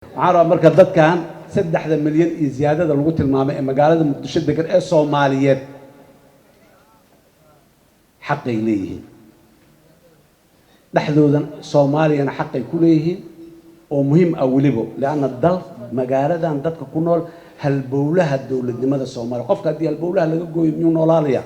Waxaan rabaa marka dadkan 3-da milyan iyo ziyaadada lagu tilmaamay ee magaalada Muqdisho degan ee Soomaaliyeed xaqay leeyihiin dhexdoodan, Soomaaliyana xaqay ku leeyihiin oo muhiim ah weliba, lianna dal magaaladan dadka ku nool halbowlaha dowladnimada Soomaaliya. Qofka haddii halbowlaha laga gooyo, miyuu noolaanaya?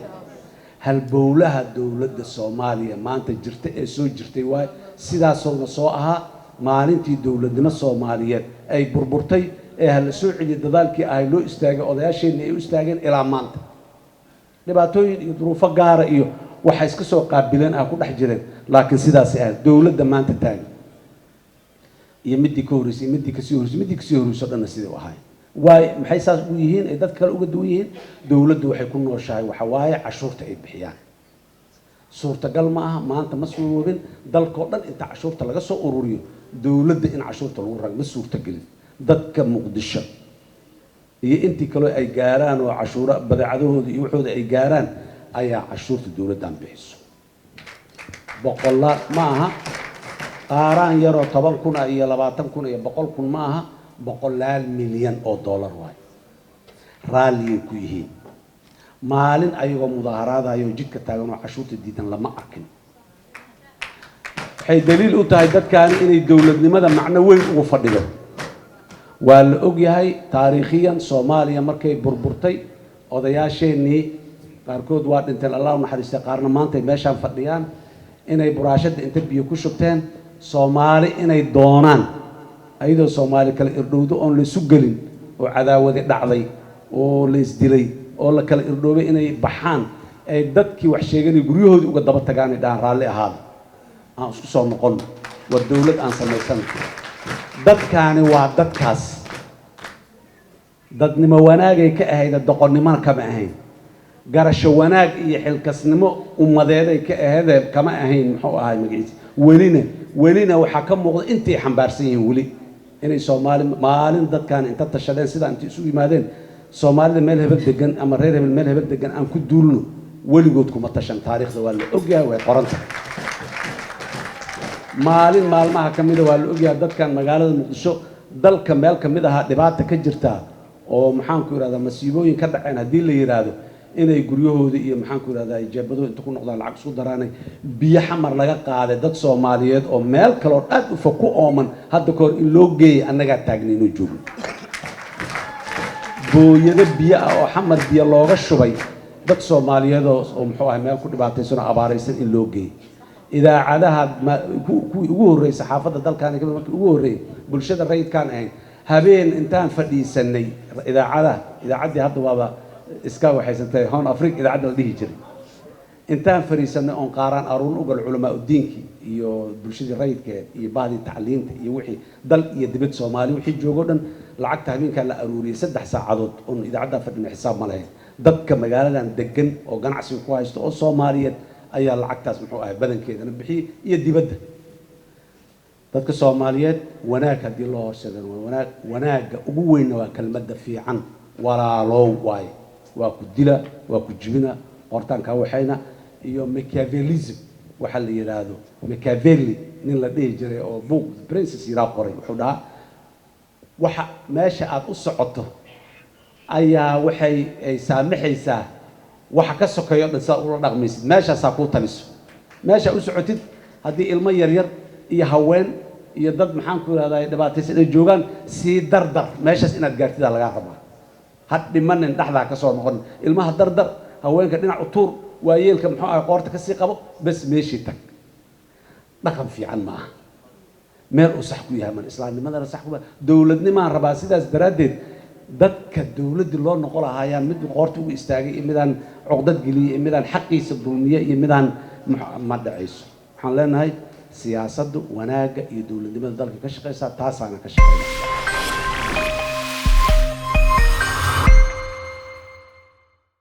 Halbowlaha dowladda Soomaaliya maanta jirta ee soo jirtay waay. Sidaasoona soo ahaa maalintii dowladnimo Soomaaliyeed ay burburtay ee hala soo celiyay, dadaalkii ahay loo istaagay, odayaasheenni ay u istaageen ilaa maanta. Dhibaatooyin iyo duruufo gaara iyo waxay iska soo qaabileen ah ku dhex jireen, laakiin sidaasay ahayd. Dowladda maanta taagan iyo midii ka horreysay, midii kasii horreysay, midii kasii horreysay o dhanna sidai u ahaay. Waay maxay saas ugu yihiin ay dadka kale uga duwan yihiin? Dowladdu waxay ku nooshahay waxa waaye cashuurta ay bixiyaan. Suurtagal ma aha, maanta ma suuroobin dalkoo dhan inta cashuurta laga soo ururiyo dowladda in cashuurta lagu rago, ma suurtagelin. Dadka Muqdisho iyo intii kaloo ay gaaraan oo cashuura badeecadahooda iyo waxooda ay gaaraan ayaa cashuurta dowladdan bixiso. Boqolaal ma aha, qaaraan yaroo 10,000 ah iyo 20,000 iyo 100,000 ma aha, boqolaal milyan oo dollar waayo. Raalliyay ku yihiin. Maalin ayagoo mudaaharaadayo jidka taagan oo cashuurta diidan lama arkin. Waxay daliil u tahay dadkaani inay dowladnimada macno weyn ugu fadhido. Waa la ogyahay taariikhiyan, Soomaaliya markay burburtay, odayaasheennii qaarkood waa dhinteen, Allah u naxariistay, qaarna maantay meeshaan fadhiyaan, inay buraashadda inta biyo ku shubteen Soomaali inay doonaan, ayadoo Soomaali kala irdhowdo oon laysu gelin oo cadaawadi dhacday oo laysdilay oo la kala irdhoobay, inay baxaan ay dadkii wax sheeganay guryahoodii uga daba tagaan, ay dhahaan, "Raalli ahaada, aan isku soo noqonno, war dowlad aan samaysano." Dadkaani waa dadkaas. Dadnimo wanaagay ka ahayda, doqonnimona kama ahayn. Garasho wanaag iyo xilkasnimo ummadeeday ka aheedee kama ahayn. Muxuu ahay magaciisa? Welina waxaa ka muuqda intay xambaarsan yihiin weli inay Soomaali maalin dadkaan inta tashadeen, sidaa intay isu yimaadeen, Soomaalida meel hebel degan ama reer hebel meel hebel degan aan ku duulno, weligood kuma tashan. Taariikhda waa la ogyahay, way qoran tahay. Maalin maalmaha ka mida waa la ogyahay dadkan magaalada Muqdisho, dalka meel ka mid ahaa dhibaata ka jirtaa oo, maxaanku ihahdaa, masiibooyin ka dhaceen haddii la yidhaahdo, inay guryahooda iyo, maxaanku ihahdaa, jeebadooda inta ku noqdaan lacag isku daraanay biyo Xamar laga qaaday dad Soomaaliyeed oo meel kaleoo aad u fog ku ooman hadda ka hor in loo geeyay. Annagaa taagnaynoo joogno booyado biyo ah oo Xamar biyo looga shubay dad Soomaaliyeed oo muxuu ahay meel ku dhibaataysan oo abaaraysan in loo geeyay. Idaacadaha kuwii ugu horreeyey saxaafadda dalkaani kamid, markii ugu horreeyey bulshada rayidkaan ahayn, habeen intaan fadhiisanay idaacadaha, idaacaddii hadda waaba iska waxaysantay, Horn Africa idaacadda la dhihi jiray, intaan fadhiisanay oon qaaraan aruun ugal culamaa udiinkii iyo bulshadii rayidkeed iyo bahdii tacliinta iyo wixii dal iyo dibad Soomaali wixii joogo dhan, lacagta habeenkaa la aruuriyey 3 saacadood oon idaacaddaa fadhina xisaab ma lahayn. Dadka magaaladan degan oo ganacsiga ku haysta oo Soomaaliyeed ayaa lacagtaas, muxuu ahay, badankeedana bixiyey iyo dibadda. Dadka Soomaaliyeed wanaag haddii loo horseedan waa wanaag. Wanaagga ugu weynna waa kelmadda fiican, walaalow waaye. Waa ku dila, waa ku jibina, qortaankaa waxayna iyo Machiavellism waxaa la yidhaahdo. Machiavelli nin la dhihi jiray oo book Princes yiraa qoray, wuxuu dhahaa waxa meesha aada u socoto ayaa waxay ay saamaxaysaa waxa ka sokeeyo dhan sidaad ula dhaqmaysid. Meeshaasaa kuu taliso meesha u socotid. Haddii ilmo yaryar iyo haween iyo dad, maxaan ku ihahdaa, dhibaataysan ay joogaan, sii dardar. Meeshaas inaad gaartidaa lagaa rabaa. Ha dhimanin, dhexdaa ka soo noqonin. Ilmaha dardar, haweenka dhinac u tuur, waayeelka, muxuu ahay, qoorta ka sii qabo, bes meeshii tag. Dhaqan fiican ma aha, meel uu sax ku yahay man islaamnimadana sax kuma dowladnimaan rabaa. Sidaas daraaddeed dadka dowladdii loo noqon lahaayaan mid qoorta ugu istaagay iyo midaan cuqdad geliyey iyo midaan xaqiisa dulmiye iyo midaan ma dhacayso. Waxaan leenahay siyaasaddu wanaagga iyo dowladnimada dalka ka shaqaysaa, taasaana ka shaqeyna.